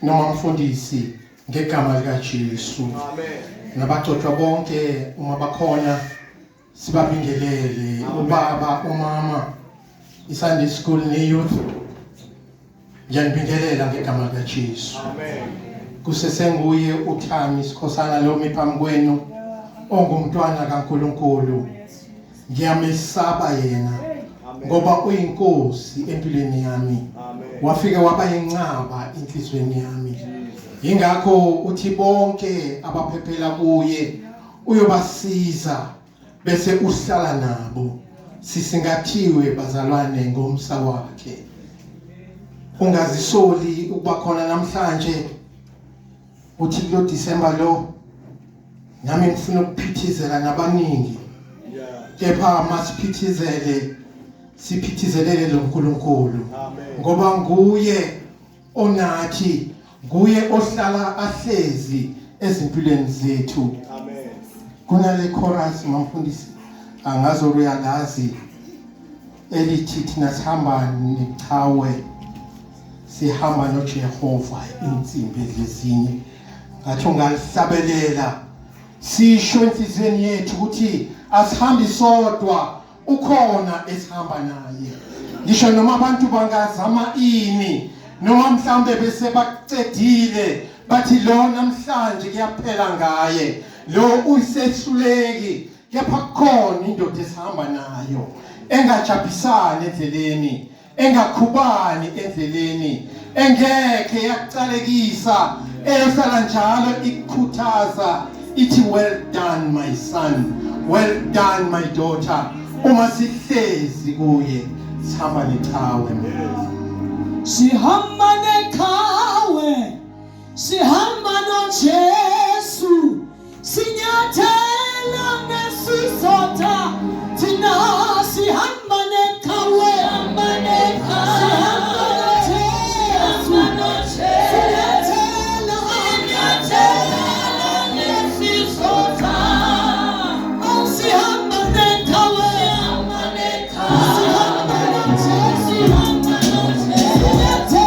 Noma mfundisi ngegama likaJesu. Amen. Nabagcotshwa bonke uma bakhona sibabingelele ubaba, umama, iSunday school ne-youth. Ngiyanibingelela ngegama likaJesu. Amen. Kusesenguye uThami Sikhosana lo mi phambi kwenu ongumntwana kaNkuluNkulu. Ngiyamesaba yena ngoba uyinkosi empilweni yami. Wafike waba yincaba enhlizweni yami. Ingakho uthi bonke abaphephela kuye uyobasiza bese uhlala nabo. Sisingathiwe bazalwane ngomsa wakhe. Ungazisoli ukuba khona namhlanje uthi kulo December lo nami ngifuna ukuphithizela nabaningi kepha masiphithizele siphithizelele lo nkulunkulu ngoba nguye onathi nguye ohlala ahlezi ezimpilweni zethu. Amen. Kunale chorus mamfundisi angazi uyalazi elithi thina sihamba neqhawe sihamba noJehova insimbi lezinye ngathi ungalihlabelela sisho enhliziyweni yethu ukuthi asihambi sodwa ukhona esihamba naye ngisho noma abantu bangazama ini noma mhlambe bese bakucedile bathi lo namhlanje kuyaphela ngaye lo uyisehluleki kepha kukhona indoda esihamba nayo engajabhisani endleleni engakhubani endleleni engekhe yakucalekisa eyohlala njalo ikukhuthaza ithi well done my son well done my daughter uma sihlezi kuye sihamba neqhawe. Sihamba neqhawe, sihamba noJesu, Sinyathela ngesizotha thina sihamba neqhawe sihamba noJesu sinyathela ngesizotha oh sihamba neqhawe sihamba noJesu sinyathela.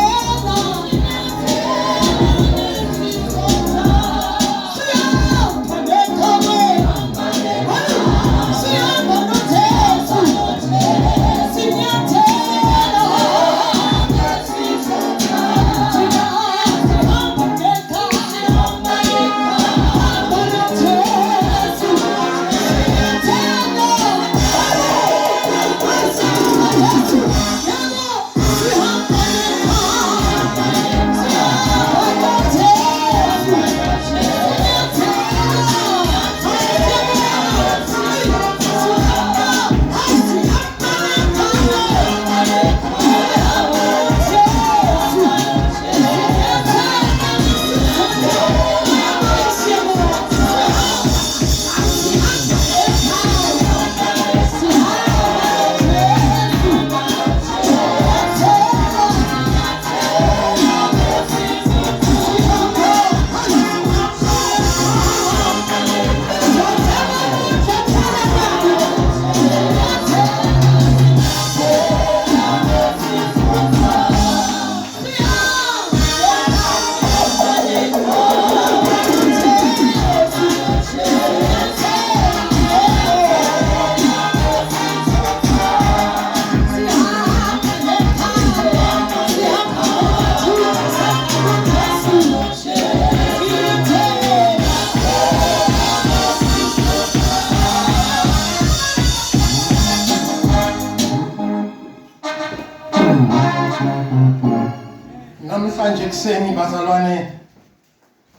Namhlanje ekuseni bazalwane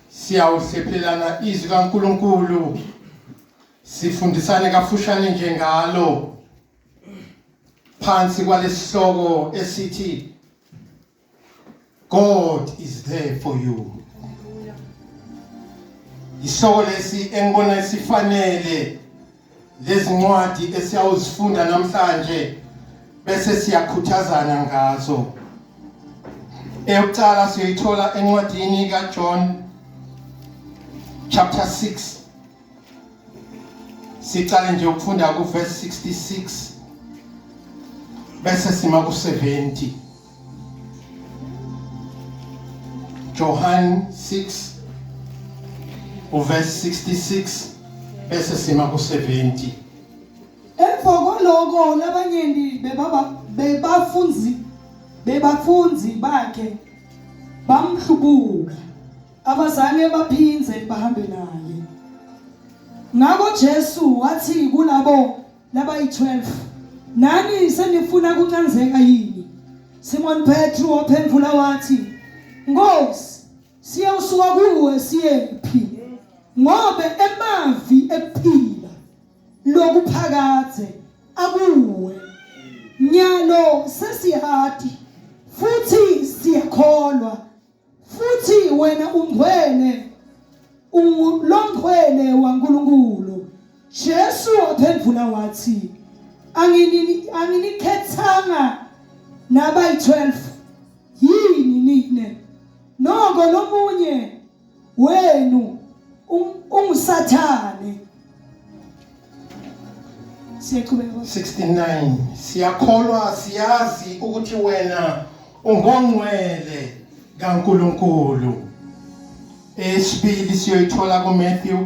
siyawuhlephelana izwi kaNkuluNkulu sifundisane kafushane nje ngalo phansi kwalesihloko esithi God is there for you. Isihloko lesi engibona sifanele lezincwadi esiyawuzifunda namhlanje bese siyakhuthazana ngazo. Eyokuqala siyoyithola encwadini kaJohn chapter 6. Siqale nje ukufunda ku verse 66 bese sima ku 70. Johann 6 uverse 66 bese sima ku-70. Emva kwaloko labanyenti bebaba bebafundzi bebafundzi bakhe bamhlubuka abazange baphindze bahambe naye. Ngako Jesu wathi kulabo labayi-12, nani senifuna kuncanzeka yini? Simon Petru waphendvula wathi, Nkosi, siyawusuka kuwe siyephi? Ngobe emavi ekuphila lokuphakadze akuwe. Nyalo sesiyati futhi siyakholwa futhi wena ungcwele ungulongcwele waNkulunkulu. Jesu waphendvula wathi, angini anginikhethanga nabayi-12 yini nine? Noko lomunye wenu unguSathane. Siyaqhubeka. 69 Siyakholwa siyazi ukuthi wena ungongcwele kaNkulunkulu. Esibili siyoyithola kuMatthew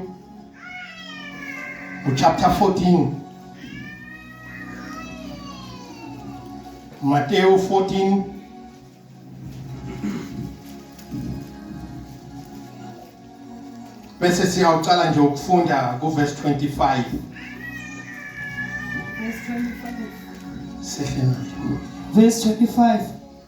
uchapter 14. Mateyu 14 bese siyawucala nje ukufunda kuverse 25. Verse 25. Sehle nayo. Verse 25.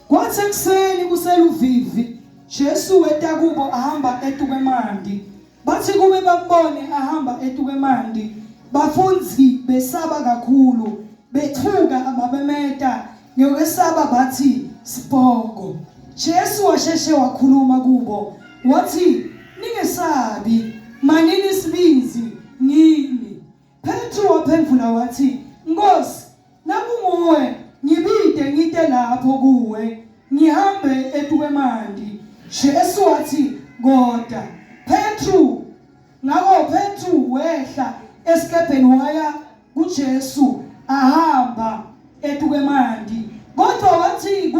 Kwathi ekuseni kuseluvivi, Jesu weta kubo ahamba etukwemanti. Bathi kube bambone ahamba etukwemanti, bafundzi besaba kakhulu, bethuka ababemeta ngekwesaba bathi sipoko. Jesu washeshe wakhuluma kubo wathi, ningesabi, manini isibindzi ngimi. Petru waphendvula wathi, Nkosi, nakunguwe ngibite ngite lapho kuwe ngihambe etukwemanti. Jesu wathi, Koda. Petru ngako Petru wehla esikebheni waya kuJesu ahamba etukwemanti. Kodwa wathi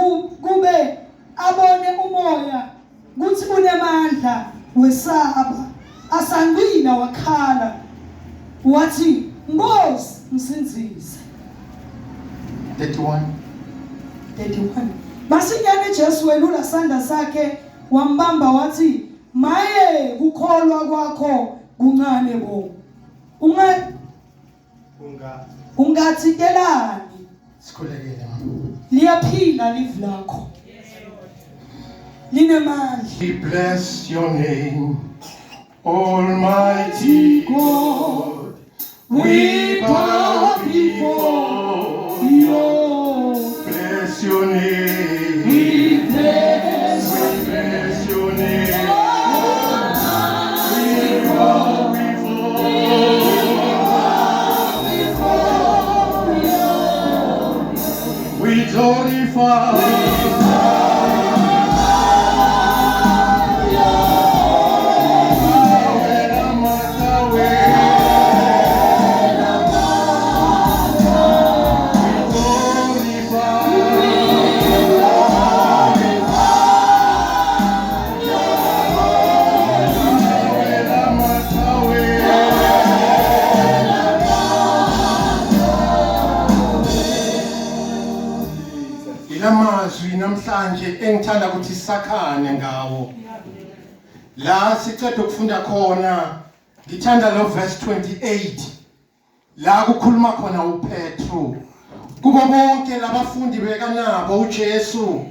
kube abone umoya kuthi unemandla wesaba asangcina wakhala wathi Nkosi ngisindzise. 31 31 Masinyane Jesu welula sandla sakhe wambamba wathi maye kukholwa kwakho kuncane bo unga Unga ungathitelani sikhulekele mama. Liyaphila live lakho linemandla. We bless your name, Almighty God. We bow before you. Bless your name. We bless, We bless your name. We bow before. We glorify. Ilamazwi namhlanje engithanda ukuthi sakhane ngawo. La siceda ukufunda khona ngithanda lo verse 28 la kukhuluma khona uPetru kubo bonke labafundi bekanabo uJesu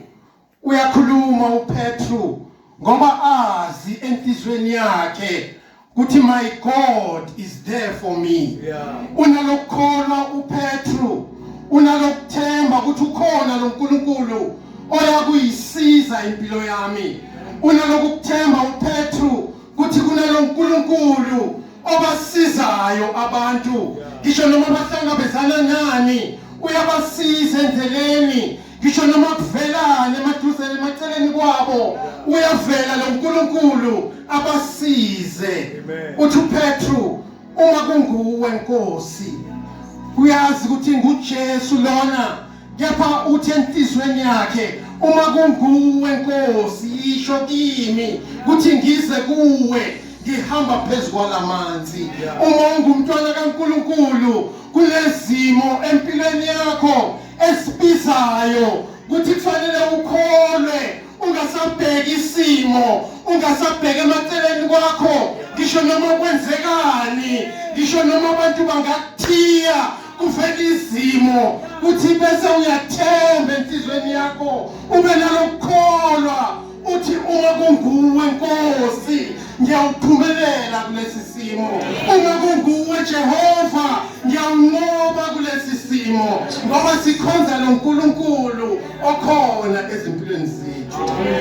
uyakhuluma uPetru ngoba azi enhlizweni yakhe kuthi my God is there for me. Unalokukholwa uPetru, unalokuthemba ukuthi ukhona lo nkulunkulu oyakuyisiza impilo yami. Unalokuthemba uPetru kuthi kunalo nkulunkulu obasizayo abantu ngisho noma bahlangabezana nani uyabasiza endleleni ngisho noma kuvelana emaduze emaceleni kwabo uyavela lo nkulunkulu abasize. Uthi uPetru uma kunguwe Nkosi uyazi ukuthi nguJesu lona, kepha uthi enhlizweni yakhe Uma kunguwe Nkosi, yisho kimi kuthi ngize kuwe ngihamba phezu kwalamanzi. Uma ungumntwana kaNkulunkulu, kulezimo empilweni yakho esibizayo kuthi kufanele ukholwe, ungasabheki isimo, ungasabheki emaceleni kwakho, ngisho noma kwenzekani, ngisho noma abantu bangakuthiya, kuvela izimo kuthi bese uyathemba enhlizweni yakho, ube nalokukholwa uthi uma kunguwe Nkosi ngiyawuphumelela kulesi simo, uma kunguwe Jehova ngiyawunqoba kulesi simo, ngoba sikhonza lo nkulunkulu okhona ezimpilweni zethu.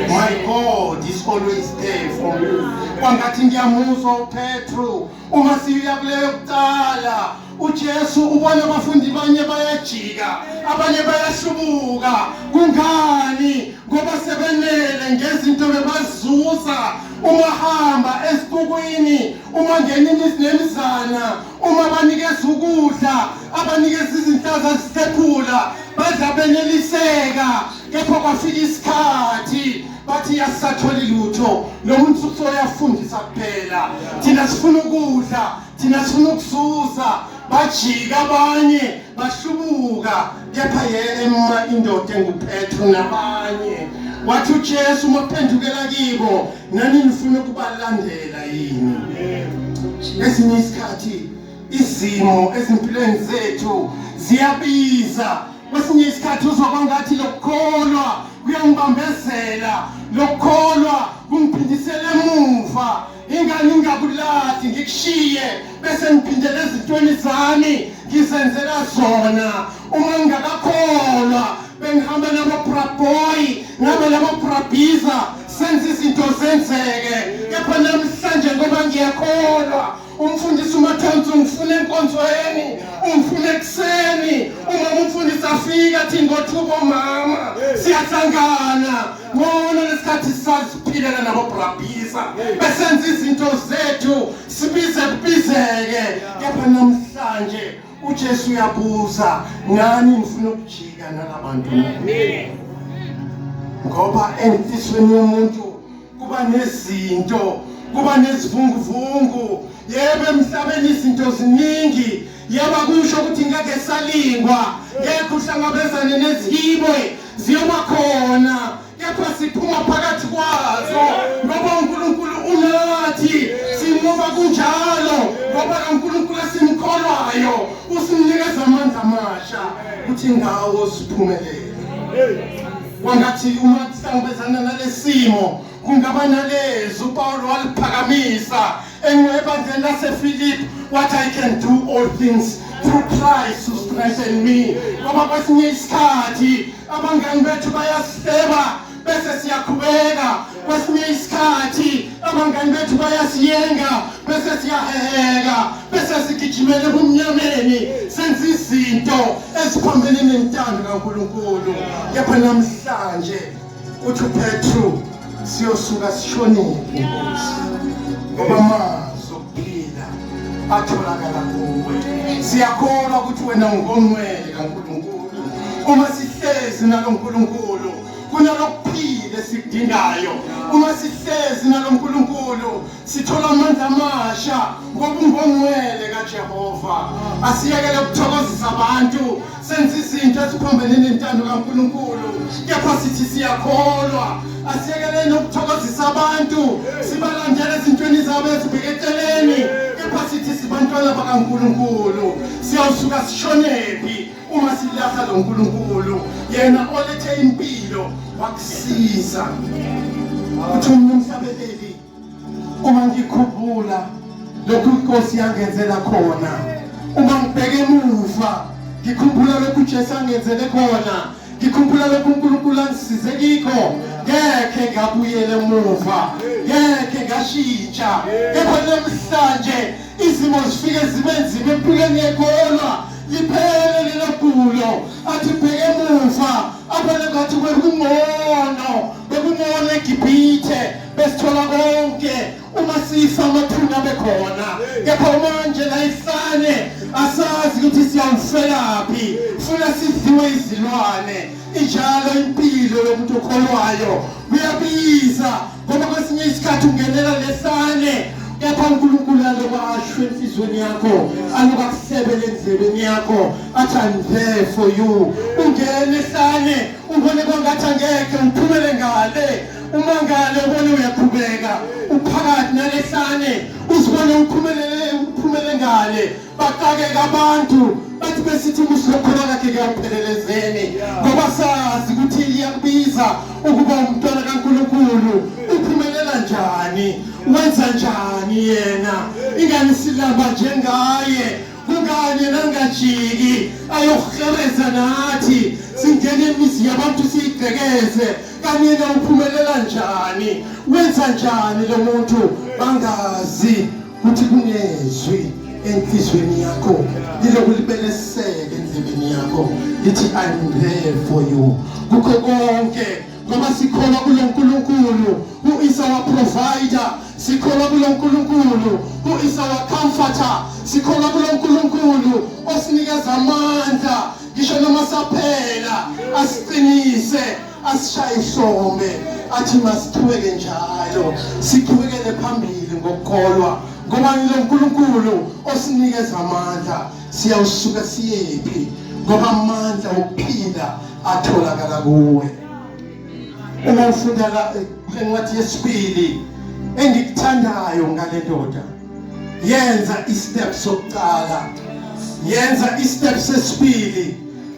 My God is always there for you. Kwangathi ngiyamuzwa uPetru uma siya kuleyo kuqala, uJesu ubona abafundi banye bayajika, abanye bayahlubuka. Kungani? Ngoba sebenele ngezinto bebazuza uma hamba esixukwini, uma ngena imizi nemizana, uma banikeza ukudla, abanikeza izinhlaza zihlephula, badla beneliseka. Kepha kwafika isikhathi bathi asisatholi lutho, lo muntu usoyafundisa kuphela, thina sifuna ukudla, thina sifuna ukuzuza. Bajika abanye bahlubuka, kepha yema indoda enguPetru nabanye. Wathi uJesu uma phendukela kibo, nani nifuna ukubalandela yini? Esinye isikhathi izimo ezimpilweni zethu ziyabiza. Kwesinye isikhathi uzwa ngathi lokukholwa kuyangibambezela, lokukholwa kungiphindisela emuva, ingani ngingakulahli ngikushiye bese ngiphindele ezintweni zami ngizenzela zona. Uma ngingakakholwa bengihamba nabo-braboy, ngabe labo-brabiza, senza izinto zenzeke. Kepha namhlanje ngoba ngiyakholwa, umfundisi uMathonsi ungifuna enkonzweni, ungifuna ekuseni. Uma umfundisi afika athi ngothuba omama siyahlangana, ngcono lesikhathi saziphilela nabo-brabhiza besenza izinto zethu, sibize kubizeke. Kepha namhlanje uJesu uyabuza, nani nifuna ukujika nalabantu? Ngoba enhlizweni yomuntu kuba nezinto, kuba nezivunguvungu. Yebo, emhlabeni izinto ziningi. Yebo, kusho ukuthi ngeke salingwa, ngeke uhlangabezane nezihibwe, ziyoba khona, kepha siphuma phakathi kwazo ngoba uNkulunkulu unathi. Sinqoba kunjalo ngoba lo nkulunkulu esimkholwayo usinikeza amandla amasha ukuthi ngawo siphumelele. Kwangathi uma sihlangabezana nalesimo kungaba nalezi uPaul waliphakamisa ebandleni laseFilipi, wathi I can do all things through Christ who strengthen me. Ngoba kwesinye isikhathi abangani bethu bayasihleba bese siyakhubeka, kwesinye isikhathi abangani bethu bayasiyenga bese siyaheheka, bese sigijimele ebumnyameni, senza izinto eziphambene nentando kaNkulunkulu. Kepha namhlanje uthi uPetru, siyosuka sishonile Nkosi, ngoba amazwi okuphila atholakala kuwe. Siyakholwa ukuthi wena ungongcwele kaNkulunkulu. Uma sihlezi nalo nkulunkulu kunalokuphila esikudingayo. Uma sihlezi nalo nkulunkulu sithola amandla amasha, ngoba ungongcwele kaJehova. Asiyekele ukuthokozisa abantu, senze izinto eziphambene nentando kaNkulunkulu, kepha sithi siyakholwa. Asiyekeleni ukuthokozisa abantu, sibalandele ezintweni zabo ezibheke eceleni, kepha sithi sibantwana bakaNkulunkulu. Siyawusuka sishonephi uma silahla lo nkulunkulu yena olethe impilo wakusiza? Uthi omunye umhlabeleli, uma ngikhumbula lokhu inkosi yangenzela khona, uma ngibheke emuva ngikhumbula lokhu uJesu angenzele khona, ngikhumbula lokhu uNkulunkulu angisize kikho, ngeke ngabuyele emuva, ngeke ngashintsha. Kepha namhlanje izimo zifike zibe nzima empilweni yekholwa, liphele lelo gulo, athi bheke emuva, abone ngathi bekungcono, bekungcono eGibhithe, besithola konke. Uma sifa amathuna bekhona, kepha manje la ihlane asazi ukuthi siyawufelaphi, funa sidliwe izilwane. Injalo impilo yomuntu okholwayo, kuyabiza ngoba kwesinye isikhathi ungenela lehlane, kepha uNkulunkulu aloba asho enhliziyweni yakho, aloba akuhlebele endlebeni yakho, athi I'm there for you. Ungene ehlane ubone kwangathi angeke uphumele ngale, uma ngale ubone uyaqhubeka uphakathi nalehlane, uzibone uphumelele, uphumele ngale. Baxakeka abantu bathi besithi musilokukholwa kakhe kuyawuphelelezeni, ngoba sazi ukuthi iyakubiza ukuba umntwana kaNkulunkulu. Uphumelela njani? Wenza njani yena? Ingani silamba njengaye? Kungani yena angajiki ayokuhereza nathi, singene imizi yabantu siyigqekeze? Kanye yena uphumelela njani? Wenza njani lo muntu? Bangazi ukuthi kunezwi enhliziyweni yakho liloku libelesele endlebeni yakho lithi I'm there for you kukho konke, ngoba sikholwa kulo Nkulunkulu who is our provider, sikholwa kulo Nkulunkulu who is our comforter, sikholwa kulo Nkulunkulu osinikeza amandla ngisho noma saphela, asiqinise, asishaye ihlombe, athi masiqhubeke njalo, siqhubekele phambili ngokukholwa, ngoba ngilo uNkulunkulu osinikeza amandla. Siyawusuka siyephi? Ngoba amandla okuphila atholakala kuwe. Uma ufunda la kule ncwadi yesibili, engikuthandayo ngale ndoda, yenza istep sokuqala, yenza istep sesibili,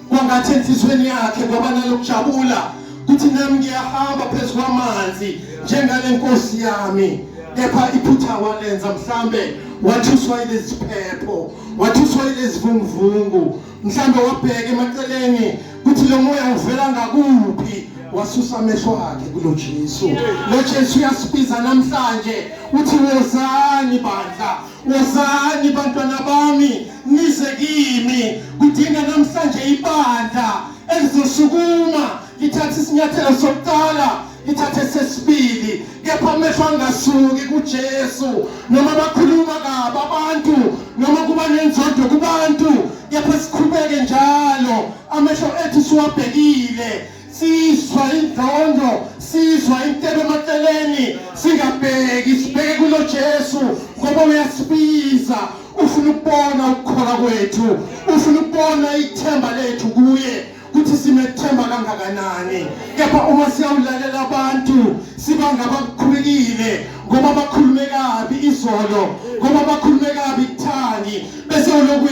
kwangathi enhliziyweni yakhe kwaba nalokujabula kuthi nami ngiyahamba phezu kwamanzi njengale nkosi yami. Kepha iphutha walenza, mhlambe wathuswa yilezi phepho, wathuswa yilezi vunguvungu, mhlambe wabheka emaceleni kuthi lo moya uvela ngakuphi, wasusa amehlo akhe kulo Jesu. Lo Jesu uyasibiza namhlanje, uthi wozani bandla, wozani bantwana bami, nize kimi. Kudinga namhlanje ibandla elizosukuma lithathe isinyathelo sokuqala, lithathe sesibili, kepha amehlo angasuki kuJesu. Noma bakhuluma kabi abantu, noma kuba nenzondo kubantu, kepha siqhubeke njalo amehlo ethu siwabhekile. Sizwa inzondo, sizwa intebe emaceleni, singabheki, sibheke kulo Jesu, ngoba uyasibiza, ufuna ukubona ukukholwa kwethu, ufuna ukubona ithemba lethu kuye, ukuthi simethemba kangakanani. Kepha uma siyawulalela abantu, siba ngabakhulekile ngoba bakhulume kabi izolo, ngoba bakhulume kabi kuthangi, bese uloku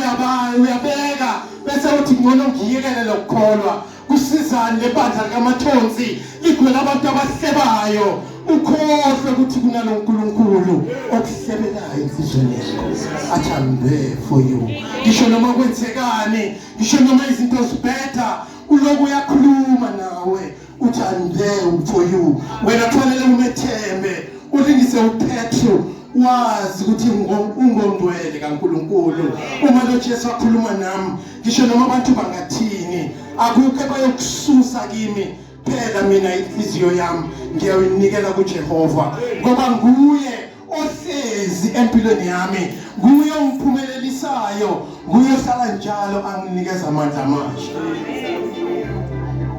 uyabeka, bese uthi ngcono ngiyekele lokukholwa. Kusizani lebandla likaMathonsi ligcwele abantu abahlebayo? Ukhohlwe ukuthi kunalo nkulunkulu okuhlebelayo enhliziyweni yakho, athi I'm there for you. Ngisho noma kwenzekani, ngisho noma izinto zibheda, uloku uyakhuluma nawe, uthi I'm there for you. Wena kufanele umethembe, ulingise uPetru, wazi ukuthi ungongcwele kaNkulunkulu. Uma lo Jesu akhuluma nami, ngisho noma abantu bangathini, akukho abayokususa kimi. Phela mina inhliziyo yami ngiyayinikela kuJehova, ngoba nguye ohlezi empilweni yami, nguye ongiphumelelisayo, nguye ohlala njalo anginikeza amandla amasha.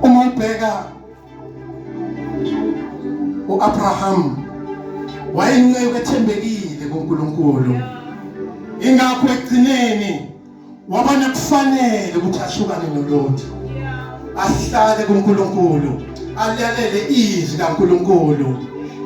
Uma ubheka uAbraham, wayinceku ethembekile kuNkulunkulu, ingakho ekugcineni wabona kufanele ukuthi ahlukane noLothi, ahlale kuNkulunkulu, alalele izwi kaNkulunkulu.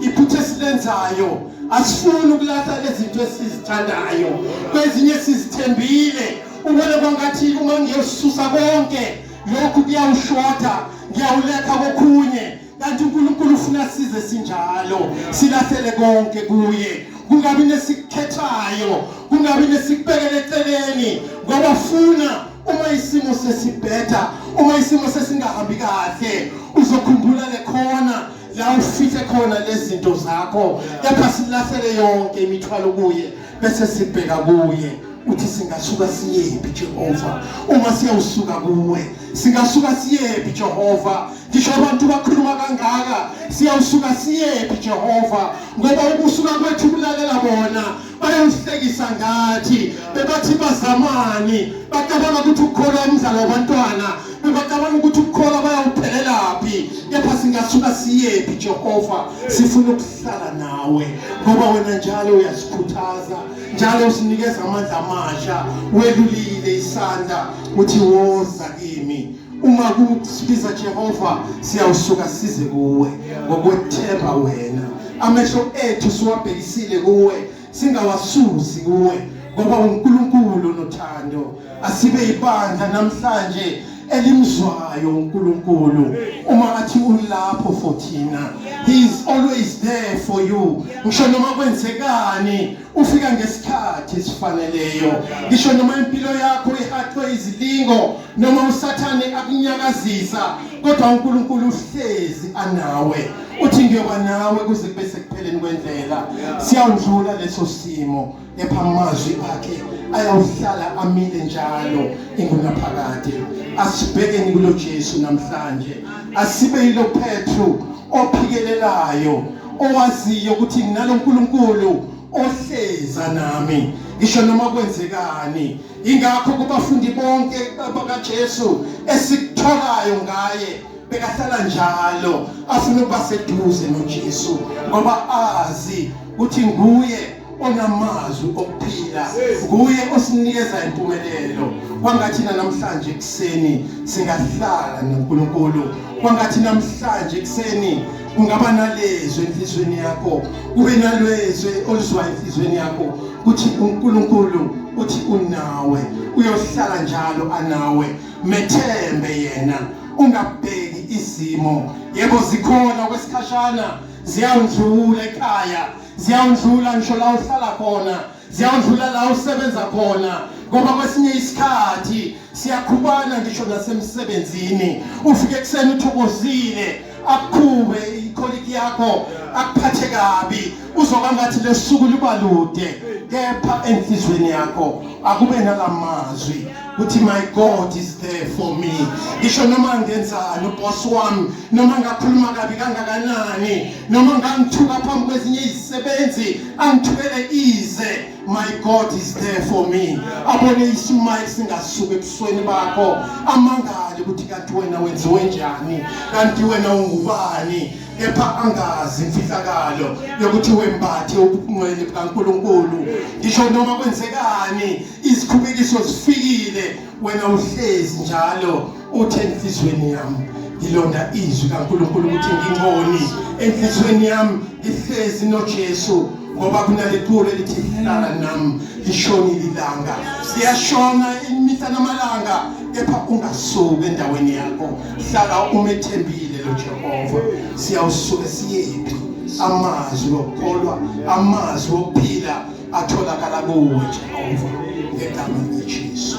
Iphutha esilenzayo, asifuni ukulahla lezi zinto esizithandayo, kwezinye sizithembile, ubone kwangathi uma ngiyosusa konke lokhu kuyawushoda, ngiyawuletha kokhunye. Kanti uNkulunkulu ufuna size sinjalo, silahlele konke kuye, kungabi nesikukhethayo, kungabi nesikubekele eceleni, ngoba funa uma isimo sesibheda, uma isimo sesingahambi kahle, uzokhumbula lekhona la ufihle khona lezi zinto zakho. Kepha silahlele yonke imithwalo kuye, bese sibheka kuye. Uthi singasuka siyephi Jehova uma siyawusuka kuwe? Singasuka siyephi Jehova? Ngisho abantu bakhuluma kangaka, siyawusuka siyephi Jehova? Ngoba ukusuka kwethu kulalela bona bayawuhlekisa ngathi, bebathi bazamani, bacabanga ukuthi ukukholwa umdlalo wabantwana, bebacabanga ukuthi ukukholwa bayawuphelelaphi. Kepha singasuka siyephi Jehova? Sifuna ukuhlala nawe ngoba wena njalo uyasikhuthaza, njalo usinikeza amandla amasha. Welulile isandla uthi woza kimi. Uma kusibiza Jehova, siyawusuka size kuwe ngokwethemba wena. Amehlo ethu siwabhekisile kuwe, singawasusi kuwe, ngoba uNkulunkulu onothando. Asibe ibandla namhlanje elimzwayo uNkulunkulu uma athi ulapho for thina. He is always there for you. Ngisho noma kwenzekani, ufika ngesikhathi esifaneleyo. Ngisho noma impilo yakho ihaqwe izilingo, noma uSathane akunyakazisa, kodwa uNkulunkulu uhlezi anawe. Uthi ngiyoba nawe kuze kube sekupheleni kwendlela. Siyawudlula leso simo, kepha amazwi akhe ayawuhlala amile njalo ingunaphakade. Asibhekeni kulo Jesu namhlanje, asibe yilo Petru ophikelelayo, owaziyo ukuthi nginalo uNkulunkulu ohleza nami ngisho noma kwenzekani. Ingakho kubafundi bonke bakaJesu esikutholayo ngaye, bekahlala njalo afuna ukuba seduze noJesu, ngoba azi ukuthi nguye onamazwi okuphila, nguye osinikeza impumelelo. Kwangathi namhlanje ekuseni singahlala noNkulunkulu, kwangathi namhlanje ekuseni kungaba nalezwi enhliziyweni yakho, kube nalwezwi oluzwayo enhliziyweni yakho ukuthi uNkulunkulu uthi unawe, uyohlala njalo anawe. Methembe yena, ungabheki izimo. Yebo, zikhona kwesikhashana, ziyawundlula ekhaya, ziyawundlula ngisho la uhlala khona, ziyawundlula la usebenza khona, ngoba kwesinye isikhathi siyakhubana ngisho nasemsebenzini. Ufike ekuseni uthokozile, akukhube ikholiki yakho, akuphathe kabi, uzoba ngathi lesuku luba lude. Kepha enhlizweni yakho akube nalamazwi ukuthi my God is there for me. Ngisho noma ngenzani uboss wami, noma ngakhuluma kabi kangakanani, noma ngangithuka phambi kwezinye izisebenzi, angithukele ize, my God is there for me. Abone ismile singasuka ebusweni bakho, amangale ukuthi kanti wena wenziwe njani, kanti wena ungubani. Kepha angazi imfihlakalo yokuthi wembathe ubungcwele bukaNkulunkulu. Ngisho noma kwenzekani, izikhubekiso zifikile, wena uhlezi njalo uthi enhliziyweni yami ngilonda izwi kaNkulunkulu ukuthi ngingoni. Enhliziyweni yami ngihlezi noJesu, ngoba kunaleculo elithi hlala nami lishonile ilanga. Liyashona imihla namalanga, kepha ungasuki endaweni yakho, hlala umethembile lo Jehova. Siyawusuke siyephi? Amazwi okukholwa, amazwi okuphila atholakala kuwe Jehova, ngegama likaJesu.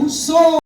So